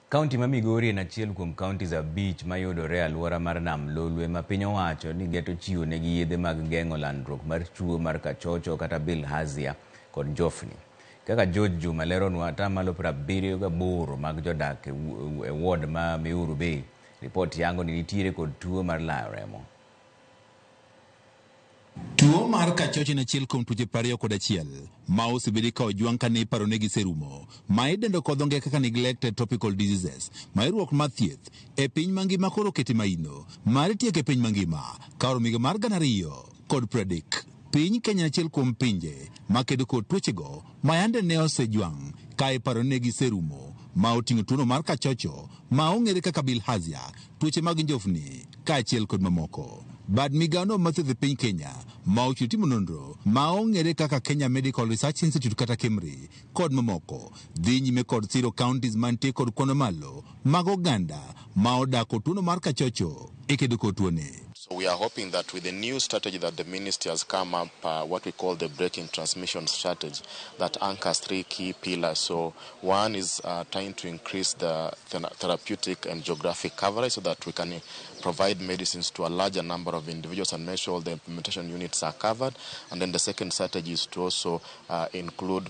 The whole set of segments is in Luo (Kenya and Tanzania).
Kaunti ma Migori en achiel kuom counties 5 mayudore e alwora mar Nam Lolwe ma piny owacho ni geto chiwo negi yedhe mag geng'o landruok mar tuo mar kachocho kata bilharzia kod njofni. Kaka George Juma leronwa, atamalo 78 mag jodak e ward ma Muhuru Bay ripot yango ni nitiere kod tuo mar layo remo. Tuo mar kachocho en achiel kuom tuoche 21 ma osebedi ka ojwang' kane iparo ne giserumo, ma idendo kod dho ngere kaka neglected tropical diseases, ma riwruok mar thieth e piny mangima koro okete maino mar tieko e piny mangima ka oromo higa mar 2030. Piny Kenya en achiel kuom pinje makedo kod tuochego ma yande ne osejwang' ka iparo ne giserumo, ma oting'o tuono mar kachocho ma ong'ere kaka bilharzia, tuoche mag njofni kaachiel kod mamoko. Bad migawono mar thieth e piny Kenya ma ochiwo timo nonro ma ong'ere kaka Kenya Medical Research Institute kata KEMRI kod mamoko dhi nyime kod siro counties mantie kod kwan mamalo mag oganda ma odak kod tuono mar kachocho e kedo kod tuoni. So we are hoping that with the new strategy that the ministry has come up, what we call the breaking transmission strategy, that anchors 3 key pillars. So one is trying to increase the therapeutic and geographic coverage so that we can provide medicines to a larger number of individuals and make sure all the implementation units are covered. And then the second strategy is to also include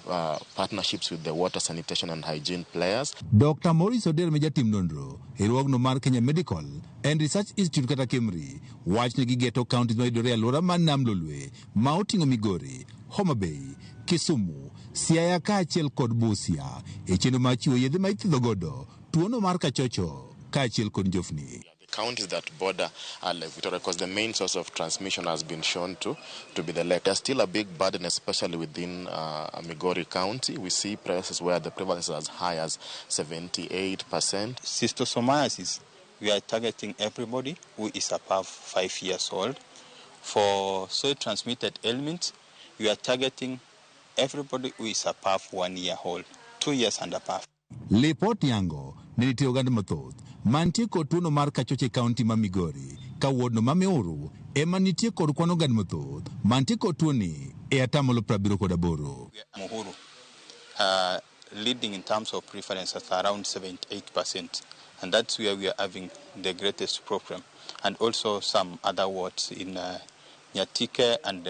partnerships with the water, sanitation and hygiene players. Dr. Maurice Oder ma jatim nonro e riwruogno mar Kenya Medical and Research Institute kata KEMRI wach ni gigeto counties mayudore e alwora mar Nam Lolwe ma oting'o Migori, Homa Bay, Kisumu, Siaya kaachiel kod Busia e chenro mar chiwo yedhe ma ithiedho godo tuono mar kachocho kaachiel kod njofni. The counties that border Lake Victoria, because the main source of transmission has been shown to be the lake. There's still a big burden, especially within Migori County. We see places where the prevalence is as high as 78%. Schistosomiasis, we are targeting everybody who is above 5 years old. For soil-transmitted ailments, we are targeting everybody who is above 1 year old, 2 years and above. Lipot yango ne nitie oganda mathoth mantie kod tuono mar kachocho e kaunti ma Migori, ka wuodno ma Muhuru ema nitie kod kwan oganda mathoth mantie kod tuoni e atamalo 78. Muhuru, leading in terms of preference at around 78%, and that's where we are having the greatest problem, and also some other wards in Nyatike and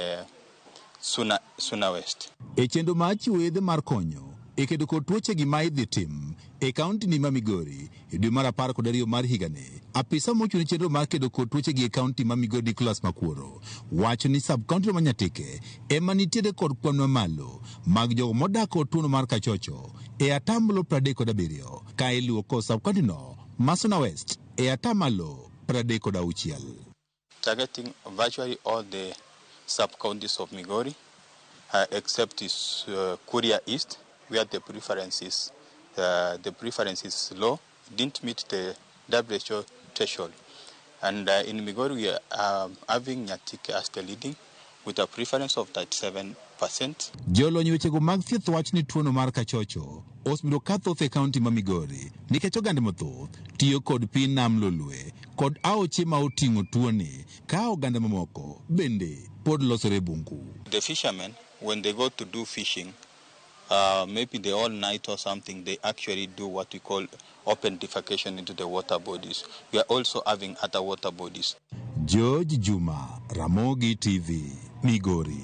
Suna West. E chenro mar chiwo yedhe mar konyo e kedo kod tuoche gi ma idhi tim e kaunti ni ma Migori e dwe mar 12 mar higani, apisa mochung' ne chenro mar kedo kod tuoche gi e kaunti ma Migori Nicholas Makuoro wacho ni sub kaunti ma Nyatike ema nitiere kod kwan mamalo mag jogo modak kod tuono mar kachocho e atamalo 37, ka iluwo kod sub kaunti no ma Suna West e atamalo 36. Targeting virtually all the sub counties of Migori, except is Kuria East, where the preference is low, didn't meet the WHO threshold. And in Migori, we are having Nyatike as the leading with a preference of 37%. Jolony wechego mag thieth wacho ni tuono mar kachocho osebedo ka thoth e kaunti ma Migori nikech oganda mathoth tiyo kod pi Nam Lolwe kod aoche ma oting'o tuoni, ka oganda mamoko bende pod losore e bungu. The fishermen, when they go to do fishing, maybe the all night or something, they actually do what we call open defecation into the water bodies. We are also having other water bodies. George Juma, Ramogi TV, Migori.